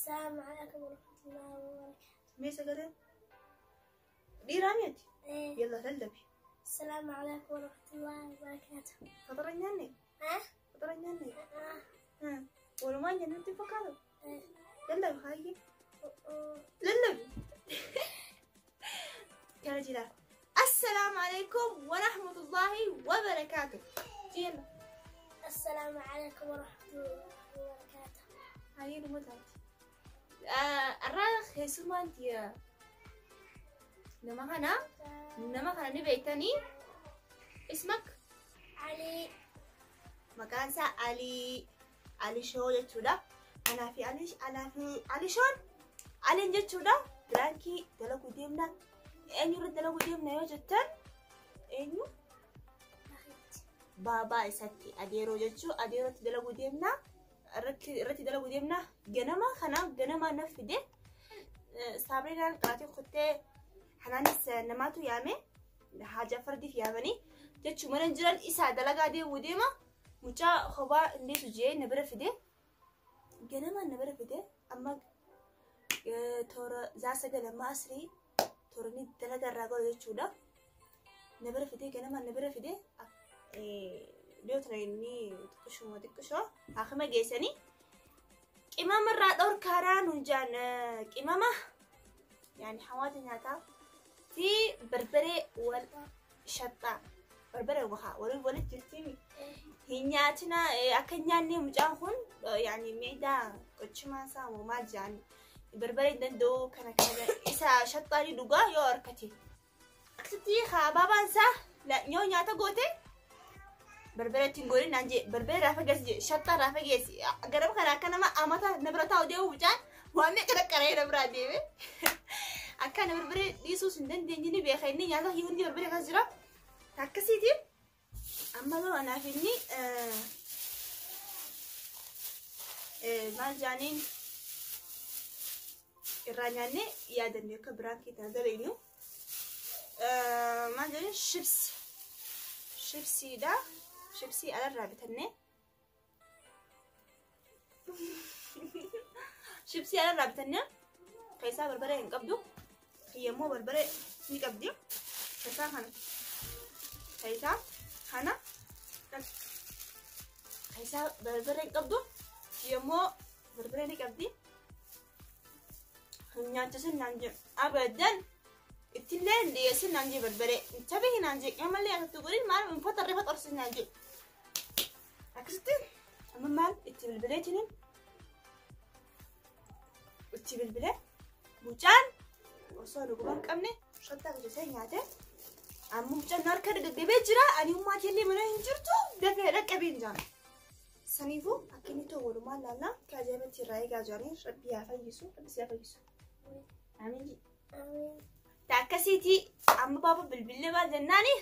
السلام عليكم ورحمة الله وبركاته. Mee sagalee dhiiraa miti? إيه. Yalla lallabi. السلام عليكم ورحمة الله وبركاته. Faxara hin nyaanne? ها؟ Faxara hin nyaanne? آه. Walumaan nyaannutti hin fakkaatu? إيه. Lallabi haayyee. آه. Lallabi. Kana jira. Assalaamu alaikum wa rahmatullahi wa barakaatuh. Yalla. السلام عليكم ورحمة الله وبركاته. Hayyee dhuma taati. Arraa keessumaan tiya nama kana nama kana ni beektanii ismak علي. Maqaan isaa Alii Alishoo jechuudha. Anaa fi Ali anaa fi Alishoon Aliin jechuudha. Biraankii dalaguu deemna. Eenyu irra dalaguu deemna yoo jettan eenyu baabaa isatti adeeroo jechuu adeerootti dalaguu deemna. Irratti dalaguu deemna. Ganama kana ganama na fide. Saabrinaan qaraatii kuttee kanaanis namaatu yaame haja fardiif yaamanii jechuu mana jiran isaa dalagaa deemuu deema. Mucaa kophaa indeetu jee na bira fide. Ganama na bira fide amma toora zaa 9 amma asrii toora ni dalagaa irraa godha jechuudha. Na bira fide ganama na bira fide dhiyoo tana inni xiqqishuma xiqqishoo haakima geessanii qimama irraa dhorkaadhaa nuun jaan qimama yaani hawaasa nyaataa fi barbaree wal shaxxaa barbaree wahaa waliin walitti jirti. Hin nyaatina akka hin nyaanne mucaan kun yaani miidhaa qochimaa isaa moo maal jedhan barbaree hin danda'u kana kana isa shaxxaa ni dhugaa yoo harkate. Akkasitti haa baabaan isaa yoo nyaata goote barbaree ittiin godhin naan jee barbaree irraa fageessi jee shaxxaa irraa fageessi garama kana akka nama amata na bira taa'u deemu mucaan waan meeqa dhaqqaree na biraa deeme. Akka na barbaree dhiisuus hin dandeenye ni beeka inni nyaata hundi barbaree keessa jira. Akkasiiti. Amma garuu anaaf inni maal jaaniin irraa nyaannee yaadanne akka biraan keetaan dalagnu. Maal jaaniin shibsi shibsiidha. Shibsii alarraa bitannee shibsii alarraa bitannee keessaa barbaree hin qabdu. Kiyya immoo barbaree ni qabdi. Keessaa kana keessaa kana keessaa barbaree hin qabdu. Kiyya immoo barbaree ni qabdi. Hin nyaachisin naan jedhu abadan ittillee hin dhiyeessin naan jedhu barbaree tabii naan jedhu amallee asatti godhin maal hin fatarree faxarsin naan jedhu. Akkasitti amma maal itti bilbileetiniin itti bilbilee mucaan osoo dhuguma hin qabne shantaa gajjatee nyaate amma mucaan na harka gaggabee jira ani ummaa keellee mana hin jirtu dafee dhaqqabee hin jaan. Saniifuu akka inni ta'u walumaan laallaa akka ajaa'ibatti irraa eegaa jiranii rabbi haa fayyisu rabbi si haa fayyisu. Amiin. آمين. Akkasiiti amma baaba bilbilee maal jennaani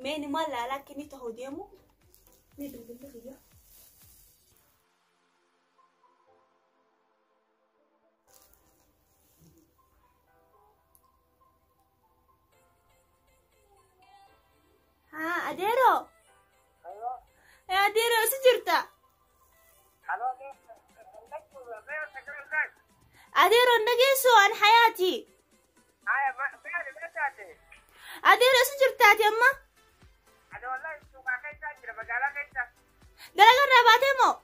mee ni maal laalaa akka inni ta'u deemu mee bilbillee kiyya. Haa adeeroo. Adeeroo si jirta? Adeeroo hin dhageessu an hayaati. Adeeroo si jirtaati amma? Dalagaa irraa baatee moo?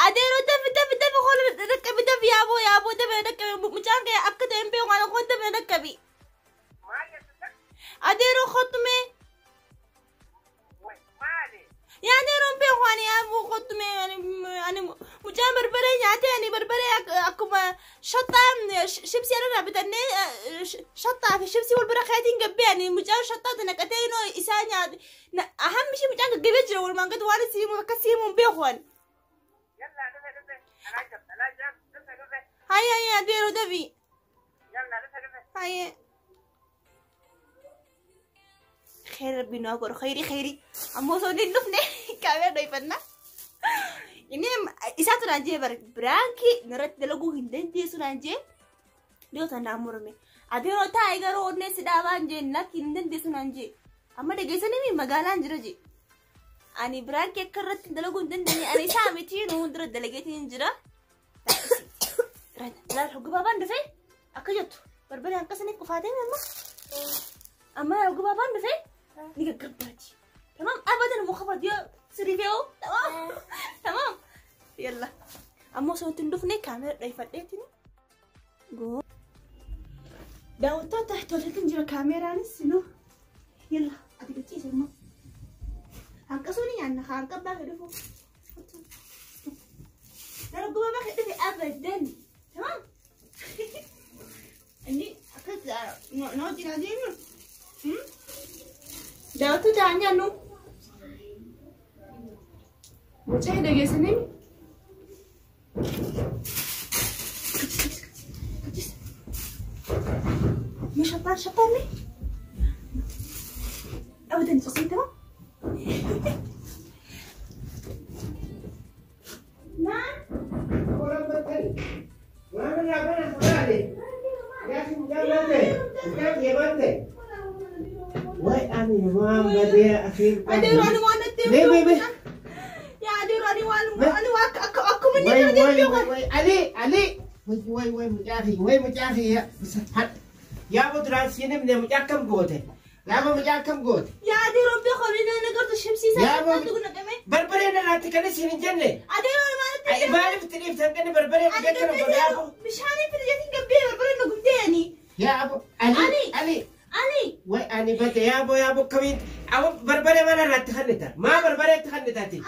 Adeeroo dafi dafi dafi hola dhaqqabi dafi yaaboo yaaboo dafi dhaqqabi mucaan kee akka ta'e hin beeku ana kun dafi dhaqqabi. Adeeroo kottu mee. Yaa adeeroo hin beeku ani yaaboo kottu mee ani mucaan barbaree nyaatee ani barbaree akkuma shaxxaa shibsii irraa bitannee shaxxaa fi shibsii wal bira keetiin gabbee ani mucaan shaxxaa naqatee inoo isaa nyaate ahammi ishee mucaan gaggabee jira walumaan gadi waan siimu akka siimu hin beeku ani. Hayya hayya adeeroo dafi. Hayya. Khayri rabbi nu haa godhu khayri khayri amma osoo inni hin dhufne kaamera dhoyfanna. Inni isaatu naan jee bara biraankii narratti dalaguu hin dandeessu naan jee dhiyoo tana naan morme. Adeeroo taa'e garuu onnee si dhaabaan jee lakki hin dandeessu naan jee. Amma dhageessanii magaalaan jira jee. Ani biraankii akka irratti dalaguu hin dandeenye ani isaa miti nu hundura dalageetiin hin jira. Laal hoggu baabaan dhufee akka jettu barbaree hanqasaniif qufaatee amma amma hoggu baabaan dhufee ni gaggabbaati. Tamam abadan mukhafad yoo sirifeewu tamam tamam yalla amma osoo itti hin dhufne kaamera dhoyfadheetiin goo daawwattoota toleetiin jira kaameraanis nu yalla ati gachiise immoo hanqasuu ni nyaanna hanqabbaa fedhufu darguma bakka dhufe abadan tamam inni akkas na wajjin adeemu daawwattoota haa nyaannu mucaa hidha geessanii مش شطان شطاني ابدا تصير تمام نعم يا ابو دراسين من مجاكم قوته يا ابو مجاكم قوته يا دي ربي خلينا نقرت الشمسي يا ابو بربرين انا تكنسي من جنة اديرو ما اي ما تليف تنقني بربرين يا ابو مش هاني في الجنة قبيه بربرين قمتاني يا ابو علي علي علي وي اني بدي يا ابو يا ابو كمين ابو بربرين ما انا تخنتا ما بربرين تخنتاتي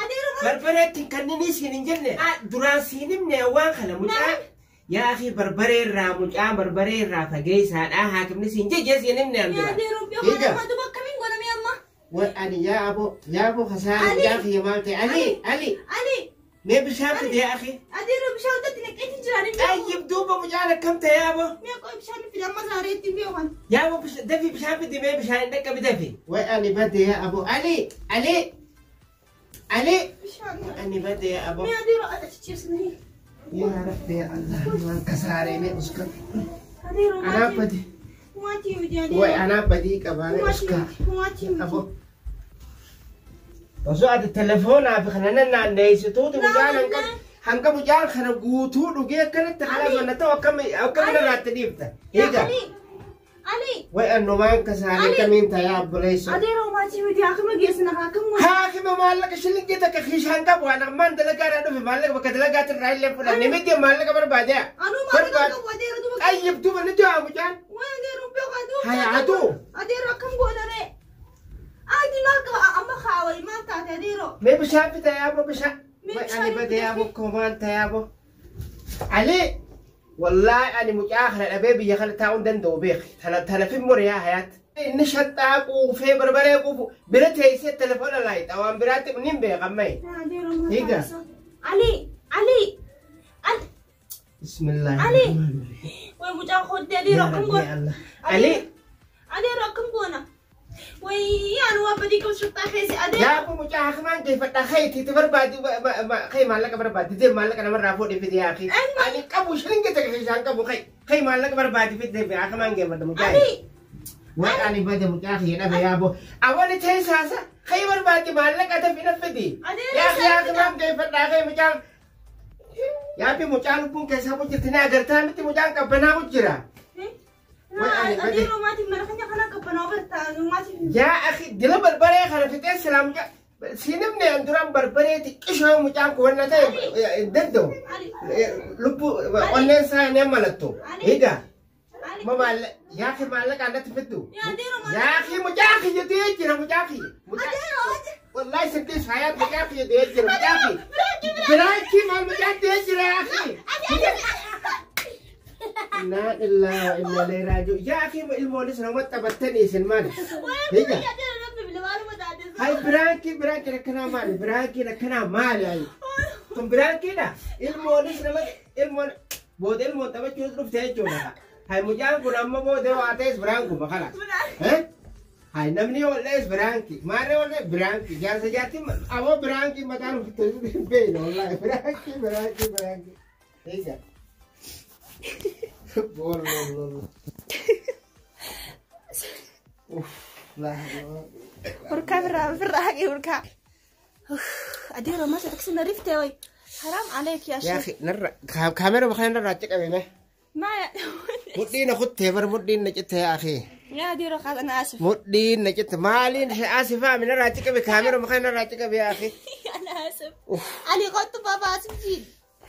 بربرين تكنني سين جنة دراسين من وان خلا مجا يا أخي بربري الرا بربري الرا فجيس هذا حاكم نسين جي جي نمنا يا دي ربي أنا ما تبغى كمين ولا مي الله وأنا يا أبو يا أبو خسارة يا أخي مالتي علي علي علي ما بشافت يا أخي أدي ربي شاوتت إنك أنت جراني طيب دوبا مجالك كم يا أبو ما أقول بشان في لما زاريتي بيوان يا أبو بش دفي بشافت ما بشان دك بدفي وأنا بدي يا أبو علي علي علي أنا بدي يا أبو ما أدي رأيك تشيبسني يا ربي يا الله ما كساري ما أسكت أنا بدي وي أنا بدي كمان أسكت أبو بس هذا التلفون أبي خلنا نعيش توت مجال هنك مجال خنا قوتو رجع كنا تخلى من تو كم أو كم نرات ديبته هيك علي وي أنه ما كساري كمين تيا أبو ليس أديرو ما تيجي بدي أخي ما جيسنا حاكم حاكم ما لك شلون جيتك خيش هنك وأنا ما ندلك أنا في مالك بكتلك أتراي لي فلان نمتي مالك بربادة أنا ما أدري أديرو أي يبدو من تو أبو جان وين أديرو بيقعدوا هاي عدو أديرو كم قولنا عادي ما أما خاوي ما تعرف أديرو ما بشافت يا أبو بشا أنا بدي يا أبو كمان يا أبو علي والله أنا متأخر الأبيبي يخلي تاون دندو بيخ تلا في مر يا حياة نشط وفي بربري وفي بريت هي ست تلفون لايت أو أم برات منين بيخ أمي هيك علي علي علي بسم الله علي وين متأخر دي رقم قول علي علي رقم قولنا وي أنا وابديك وشرطة خيسي أدي يا أبو مجاهد ما كيف تخيتي تبربادي ما خي مالك بربادي دي مالك أنا مرة فوق في يا أخي أنا كابو شلون كتك خيشان كابو خي خي مالك بربادي في دي يا أخي ما نجي مدام مجاهد وين أنا بدي مجاهد أنا يا أبو أول شيء ساسا خي بربادي مالك أنت في نفدي يا أخي يا أخي ما كيف تخي مجاهد يا أبي مجاهد بون كيسا بوجتنا أجرتها متى مجاهد كبنا بوجرا يا أخي دل بربري خلفت السلام سينمني عندرام بربري تكشوا مجام كورنا تاي دندو لبو أونلاين ساين مالتو هيدا ما مال يا أخي مالك أنا تفدو يا أخي مجاخي يدي جرا مجاخي والله سنتي حياة مجاخي يدي جرا مجاخي براكي مال مجاخي يدي جرا يا أخي لا إلا وإنا إليه راجعون يا أخي المونس لو ما تبتني سلمان هيك هاي براكي براكي لكنا مالي براكي لكنا مالي هاي تم براكي لا المونس لما المون بود المون تبى تشوف رفت هاي جونا هاي مجان كنا ما بود واتيس برانكو ما خلاص ها هاي نمني ولا إيش برانكي ما رأي ولا برانكي جالس جاتي أبو برانكي ما تعرف بين والله برانكي برانكي برانكي هيك والله اوف لا وركا في الراحة وركا. Adeeroo maal akkasii na riftee wayi. Haraam aleek yaa Yaa sheekh. akhi narra kaameera kana narraa achi qabime. Maa Mudhiin na kuttee bar mudhiin na citte yaa akhi. yaa adeeroo kaas ana asif. Mudhiin na citte maaliin asifaa mi narraa achi qabe kaameera kana narraa achi qabe yaa akhi. Ana asif. Ani qottu baaba asif jiin.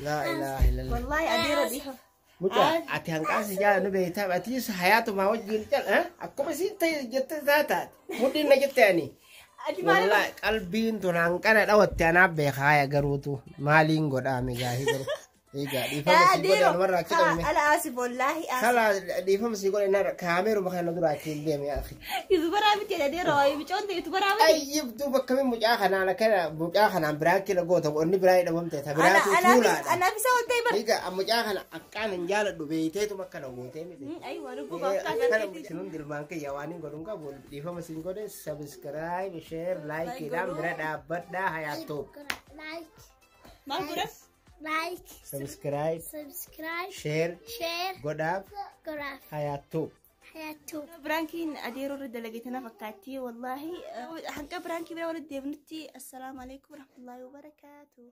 Laa ilaaha illallah. Wallaahi adeeroo dhiifa. Mucaa ati hanqaasi jaalanu beektaa atiis hayaatumaa wajjin jala akkuma isiin ta'e jette taataate mudhiin na jette ani. Ati maal Wallaahi qalbiin tun hanqana dhawatte anaaf beekaa yaa garuutu maaliin godhaa migaahii garuu. Egaa dhiifama yaa sii godhe adeeroo anumarraa achi qabime. ala asif wallaahi asif. Kala dhiifama sii godhe narra kaameeruma kana dura achi hin deeme yaa akhi. Yuutubaraa miti adeeroo wayi micoon ta'e yuutubaraa miti. Ayyib duuba akkamiin mucaa kanaan akkana mucaa kanaan biraa kila goota onni biraa hidhamamte ta biraatu tuulaadha. Anaaf isa ol ta'e bara. Egaa mucaa kana akkaan hin jaaladhu beeyteetuma akkana gootee miti. Ayiwa lubbuu baaftaa Akkana kan isin hundi ilmaan kiyya waan hin godhun qabu dhiifama siin godhe subscribe share like dhaan bira dhaabbadhaa hayaatoo Like, Maal godhan? like, subscribe subscribe, share share, godhaaf graph, hayaatoo. hayatu. Biraankiin adeeroo irra dalagee tana fakkaatti wallaahi hanqa biraankii bira walitti deebinutti assalaamu alaikum warahmatullaahi wabarakaatu.